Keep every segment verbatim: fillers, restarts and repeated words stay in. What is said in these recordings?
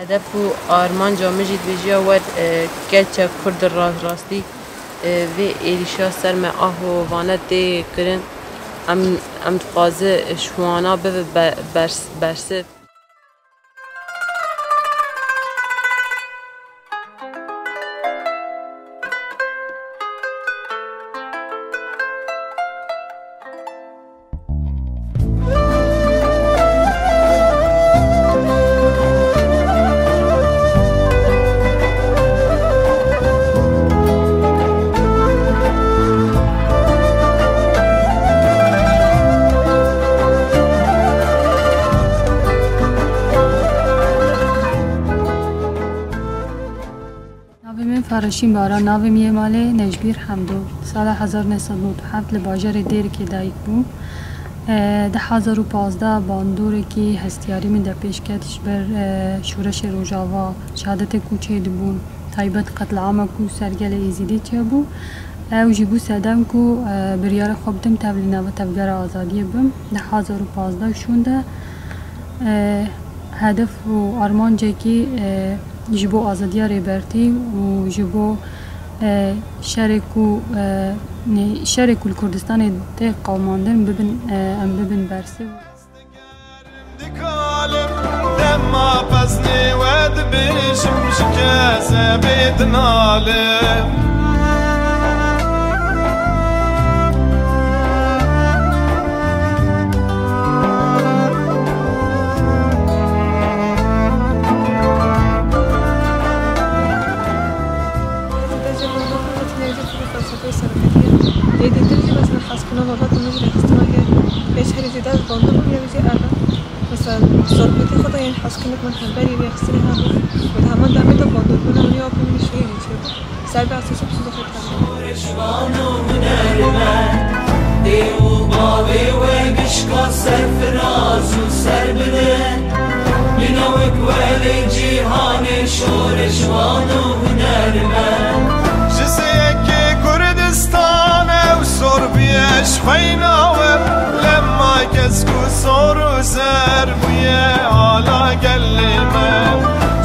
Hedef û armanca min jî dibêjiya wer, e, keça Kurd ra-, rastî, e, vê êrîşa ser me a hovane tê kirin. Em, em dixwaze ji wana bibe be-, bers-, bersiv. Navê min Fareşîn Baran, navê min yê malê Necbîr Hemdo. Sala hezar neh sed û nod û heft li bajarê Dêrikê dayik bûm. E, du hezar û pazdeh bandoreke hestiyarî min de pêş ket ji ber, e, şoreşê Rojava, şehadetê ku çêdibûn, taybet qetlîama ku ser gelê Êzîdî çêbû. Ew jî bû sedem ku, e, biryara xwe bidim tevlî nava Tevgera Azadiyê bim. Du hezar û pazdeh şûnde, e, hedef û armancekî, e, ji bo azadiya Rêbertî û ji bo, e, şerê ku, e, ne, şerê ku li Kurdistanê tê qewimandin bibin, e, em bibin bersiv. Dikalim dema peznê we dibêjim, ji kezebê dinalim. Felsefeyê seroketiyê. Yê dîtir jî mesela hezkirina welat û min jî rêxistina ye. Pêş herî zêde ez bandor bûm, yê jî erda. Mesela sorbetê xwe de yên hezkinik min hemberî rêxistinê hebû. Û di heman demê de bandorbûna min ya ku min şêrî çêbû. Ser bi esasê psîkolojî. Şoreşvan û hunermend, dê û bavê we gişka serfiraz û serbidin. Mîna wek welê cîhanê şoreşvan û hunermend. Ji sêyekê Kurdistan ew sor bûye ji xweyna we. Lema kes ku sor û zer bûye ala gelê me.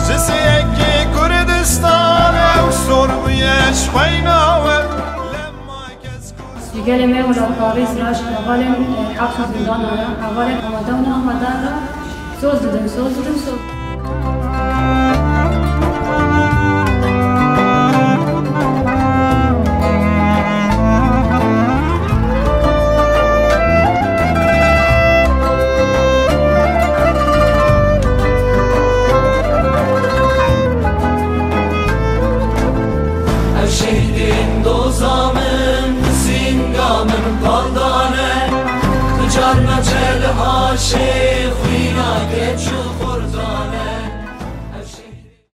Ji sêyekê Kurdistan ew sor bûye ji xweyna we. Lema kes ku Ji gelê me welatparêz re ji hevalên, e, heps û zîndanan re, hevalên amadan û namadan re soz didin, soz didin, soz. Ev şehîdên doza min, bi sînga min pal dane. Tu car me cel haşê xwîna keç û